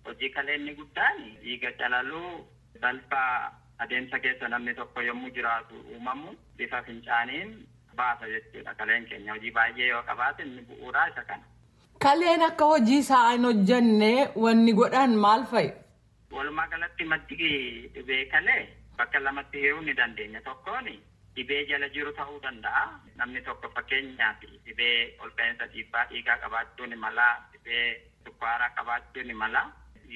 Hojii kalee inni guddaan dhiiga calaluu, balfaa adeemsa keessa namni tokko yommuu jiraatu uumamu bifa fincaaniin baasa jechuudha. Kaleen keenya hojii baay'ee yoo qabaate inni bu'uuraa isa kana. Kaleen akka hojii isaa hin hojjenne wanni godhan maal fa'i? Walumaa galatti maddi dhibee kalee bakka lamatti hiruu ni dandeenya. Tokkoon dhibee jala jiru ta'uu danda'a. Namni tokko fakkeenyaaf dhibee ol ka'iinsa dhiibbaa dhiigaa qabaachuu ni mala, dhibee sukkaaraa qabaachuu ni mala.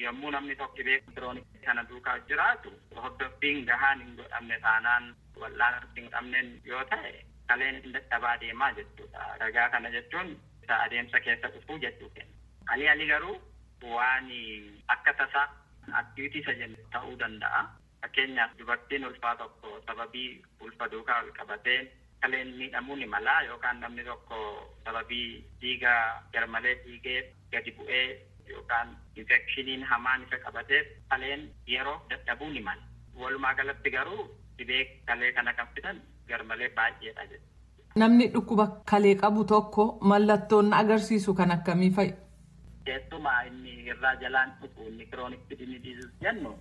Yommuu namni tokko dhibee kiroonikii kana duukaa jiraatu hordoffiin gahaan hin godhamne taanaan, wal'aansa hin qabneen yoo ta'e, kaleen dadhabaa deemaa jechuudha. Ragaa kana jechuun isa adeemsa keessa dhufuu jechuu kenna. Alii alii garuu waan akka tasaa acute isa jennu ta'uu danda'a. Fakkeenyaaf, dubartiin ulfaa tokko sababii ulfa duukaa ol qabatee kaleen miidhamuu ni mala, yookaan namni tokko sababii dhiiga garmalee dhiigee gadi bu'ee yookaan infekshiniin hamaan isa qabateef kaleen yeroo dadhabuu ni mala. Walumaa galatti garuu dhibee kalee kana kan fidan garmalee baay'eedha jechuudha. Namni dhukkuba kalee qabu tokko mallattoon agarsiisu kan akkamii fa'i? Keessumaa inni irraa jalaan dhufu, inni chronic kidney disease jennu,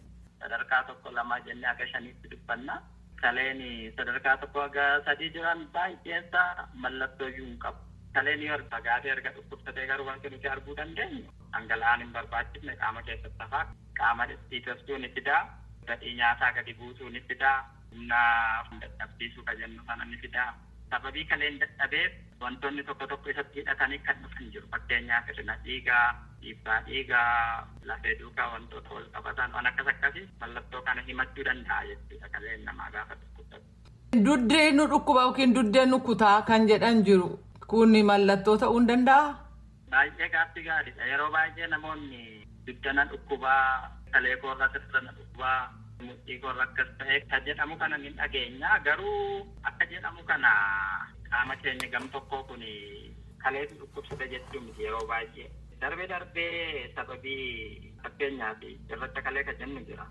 sadarkaa tokko, lama jennee haga shaniitti dubbanna. Kaleen sadarkaa tokko haga sadii jiran baay'eensaa mallattoo iyyuu hin qabu. Kaleen yoo fagaatee erga dhukkubsatee garuu wanti nuti arguu dandeenyu dhangala'aan hin barbaachifne qaama keessatti hafaa, qaama dhiitosuu ni fidaa, fedhii nyaataa gadi buusuu ni fidaa, humna dadhabsiisuu kan jennu sana ni fidaa. Sababii kaleen dadhabeef wantoonni tokko tokko isatti hidhatanii kan dhufan jiru. Fakkeenyaaf, hir'ina dhiigaa, dhiibbaa dhiigaa, lafee duukaa wantoota wal qabatan waan akkas akkasii mallattoo kana himachuu danda'a jechuudha kaleen namaa gaafa dhukkubsatu. Duddee nu dhukkuba yookiin duddee nu kutaa kan jedhan jiru. Kun mallattoo ta'uu hin danda'aa? Baay'ee gaaffii gaariidha. Yeroo baay'ee namoonni dugda dhukkubaa, kalee koorraa sirna dhukkubaa, mudhii koorra akkas ta'e kan jedhamu kana ni dhageenya. Garuu akka jedhamu kana qaama keenya gam tokkoo kun kaleetu dhukkubsate jechuu miti yeroo baay'ee. Darbee darbee sababii, fakkeenyaaf, cirracha kalee kan jennu jira.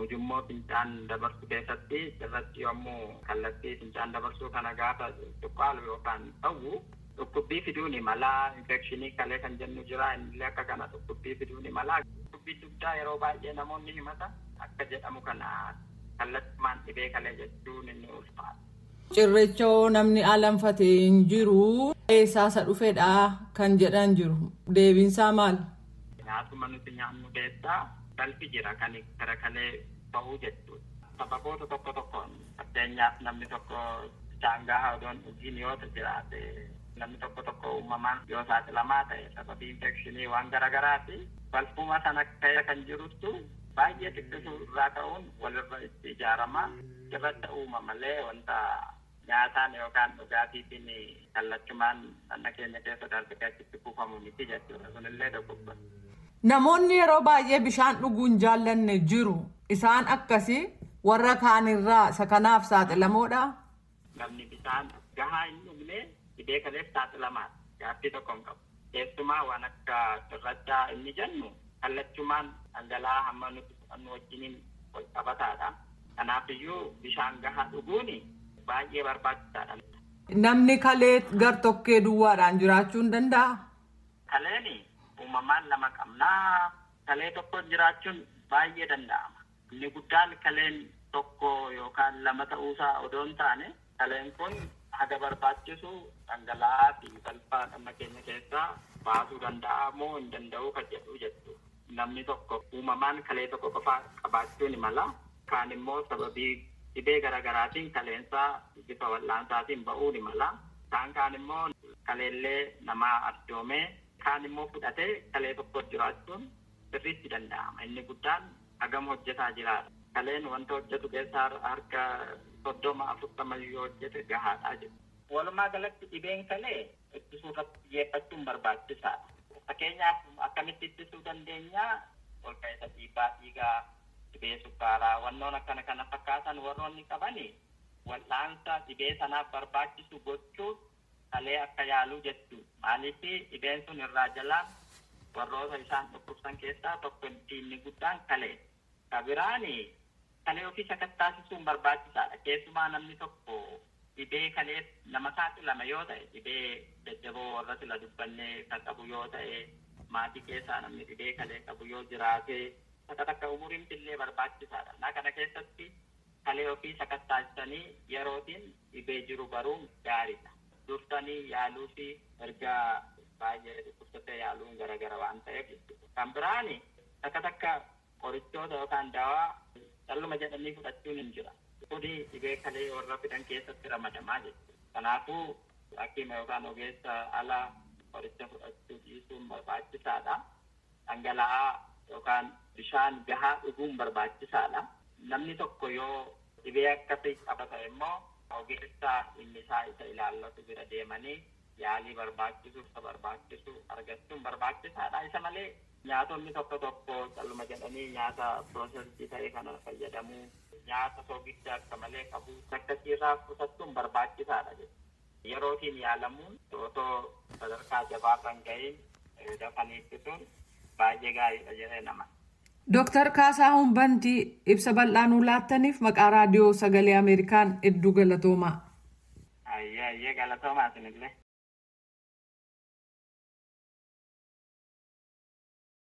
Ujummoo fincaan dabarsu keessatti cirrachi yommuu kallattii fincaan dabarsuu kana gaafa cuqqaalu yookaan ta'u dhukkubbii fiduu ni mala. Infekshinii kalee kan jennu jira, innillee akka kana dhukkubbii fiduu ni mala. Dhukkubbii dugdaa yeroo baay'ee namoonni himata akka jedhamu kana kallattumaan dhibee kalee jechuun inni ulfaata. Cirracha namni alanfate hin jiru. Eessaa isa dhufedha kan jedhan jiru. Deebiinsaa maal? Nyaatuma nuti nyaannu keessaa balfi jira kan gara kalee bahuu jechuudha. Sababoota tokko tokkoon, fakkeenyaaf, namni tokko bishaan gahaa odoo hin dhugiin yoo jiraate, namni tokko tokko uumamaan yoo saaxilamaa ta'e sababii infekshinii waan garaagaraati, balfuma sana keessa kan jirutu baay'ee xiqqisuu irraa ka'uun walirra itti ijaarama. Cirracha uuma malee wanta nyaataan yookaan dhugaatiitiin kallachumaan dhagna keenya keessa darbee achitti kuufamu miti jechuudha. Kunillee dogoggora. Namoonni yeroo baay'ee bishaan dhuguu hin jaallanne jiru. Isaan akkasii warra kaanirraa isa kanaaf saaxilamoodha. Namni bishaan gahaa hin dhugne dhibee kaleef saaxilamaadha. Gaaffii tokko hin qabu. Keessumaa waan akka cirrachaa inni jennu kallachumaan dhangala'aa hamma nuti fudhannu wajjiniin wal qabataadha. Kanaafiyyuu bishaan gahaa dhuguun baay'ee barbaachisaadha. Namni kalee gar-tokkee duwwaadhaan jiraachuu hin danda'aa? Kaleen uumamaan lama qabnaa. Kalee tokkoon jiraachuun baay'ee danda'ama. Inni guddaan kaleen tokko yookaan lama ta'uusaa odoo hin taane, kaleen kun haga barbaachisu dhangala'aa fi balfaa dhagna keenya keessaa baasuu danda'a moo hin danda'u kan jedhu jechuudha. Namni tokko uumamaan kalee tokko qofa qabaachuu ni mala. Kaan immoo sababii dhibee garaagaraatiin kaleensaa bifa wal'aansaatiin ba'uu ni mala. Kaan kaan immoo kaleellee namaa arjoomee, kaan immoo fudhatee kalee tokko jiraachuun sirriitti danda'ama. Inni guddaan hagam hojjetaa jiraadha. Kaleen wanta hojjetu keessaa harka 30, 40 yoo hojjete gahaadha jechuudha. Walumaa galatti dhibeen kalee ittisuu irratti xiyyeeffachuun barbaachisaadha. Fakkeenyaaf, akkamitti ittisuu dandeenya? Ol ka'iinsa dhiibbaa dhiigaa, dhibee sukkaaraa, wannoon akkana kana fakkaatan warroonni qabani wal'aansa dhibee sanaaf barbaachisu gochuuf kalee akka yaaluu jechuudha. Maaliif, dhibeen sun irraa jalaa warroota isaan dhukkubsan keessaa tokko inni guddaan kalee. Ka biraani kalee ofii sakattaasisuun barbaachisaadha. Keessumaa namni tokko dhibee kalee nama saaxilame yoo ta'e, dhibee jajjaboo warra sila dubbannee kan qabu yoo ta'e, Maatii keessaa namni dhibee kalee qabu yoo jiraate, takka takka umuriin illee barbaachisaadha. Na kana keessatti kalee ofii sakattaasisanii yerootiin dhibee jiru baruun gaariidha. Dursanii yaaluu fi erga baay'ee dhukkubsatee yaaluun garagara waan ta'eef jechuudha. Kan biraani takka takka qorichoota yookaan dawaa calluma jedhanii fudhachuun hin jira. Kuni dhibee kalee warra fidan keessatti ramadamaa jechuudha. Kanaafuu hakiima yookaan ogeessa ala qoricha fudhachuu dhiisuun barbaachisaadha. Dhangala'aa yookaan bishaan gahaa dhuguun barbaachisaadha. Namni tokko yoo dhibee akkasii qabata immoo ogeessa dhimmi isaa isa ilaallatu bira deemanii yaalii barbaachisu isa barbaachisu argachuun barbaachisaadha. Isa malee nyaatonni tokko tokko calluma jedhanii nyaata piroosesii ta'e kana fayyadamuu, nyaata soogidda akka malee qabu akkasiirraa qusachuun barbaachisaadha jechuudha. Yerootiin yaalamuun otoo sadarkaa jabaarra hin gahiin dafanii ittisuun baay'ee gaariidha jedhee nama. Dooktar Kaasaahun Bantii, ibsa bal'aa nuu laattaniif maqaa Raadiyoo Sagalee Ameerikaan hedduu galatoomaa. Ayyee, ayyee, galatoomaa isinillee.